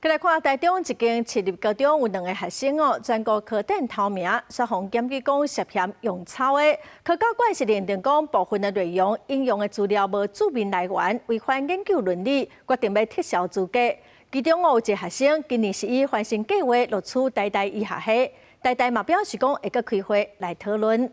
來看台中一間市立高中有兩个學生哦，全國科展頭名，煞予檢舉講涉嫌用抄的。科教館是認定講部分的內容引用的資料無註明來源，違反研究倫理，決定欲撤銷資格。其中有一个學生今年是以繁星計畫錄取台大醫學系，台大嘛表示講會閣開會來討論。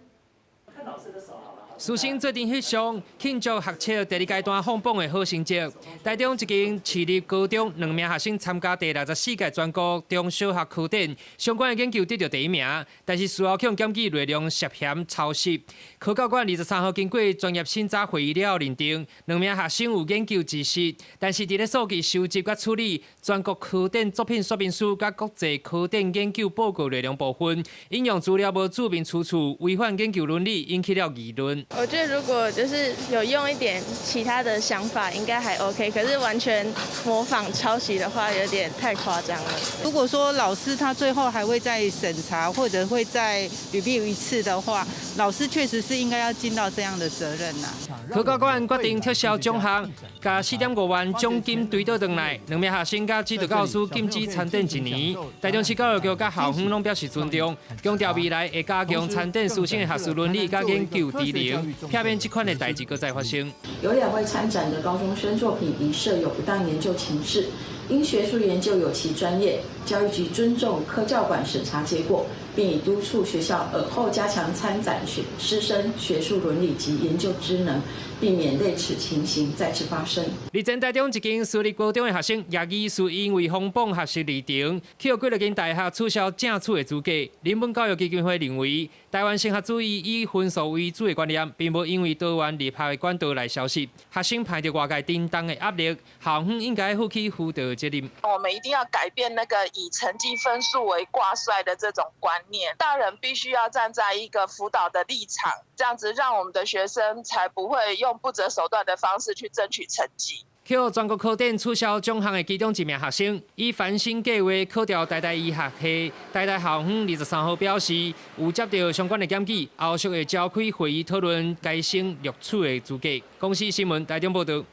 師生做陣翕相，慶祝學測第二階段放榜的好成績。台中一間市立高中兩名學生參加第64屆全國中小學科展，相關的研究得著第一名，但是事後去檢舉內容涉嫌抄襲。科教館23號經過專業審查會議了後認定，兩名學生有研究知識，但是佇咧數據收集佮處理全國科展作品說明書佮國際科展研究報告內容部分，引用資料無註明出處，違反研究倫理，引起了議論。我覺得如果就是有用一點其他的想法，應該還 OK。可是完全模仿抄襲的話，有點太誇張了。如果說老師他最後還會再審查，或者會再 review 一次的話，老師確實是應該要盡到這樣的責任啦。科教館決定撤銷獎項，共4.5萬獎金追討轉來。兩名學生佮指導教師禁止參展一年。台中市教育局佮校方攏表示尊重，強調未來會加強參展師生的學術倫理佮研究知能，避免這款的代誌閣再發生。有兩位參展的高中生作品疑涉有不當研究情事，因學術研究有其專業，教育局尊重科教館審查結果，並已督促學校爾後加強參展學師生學術倫理及研究知能，避免類似情形再次發生。日前台中一間私立高中的學生葉醫師因為誹謗學習歷程，去予幾若間大學取消正取的資格。人文教育基金會認為，台灣升學主義以分數為主的觀念，並無因為多元入學的管道來消失。學生攀著外界沉重的壓力，校方應該負起輔導責任。我們一定要改變那個以成績分數為掛帥的這種觀念，大人必須要站在一個輔導的立場，這樣子讓我們的學生才不會用不擇手段的方式去爭取成績。去予全國科展取消獎項的其中一名學生，以繁星計畫考著台大醫學系。台大校方23號表示，有接著相關的檢舉，後續會召開會議討論該生錄取的資格。公視新聞台中報導。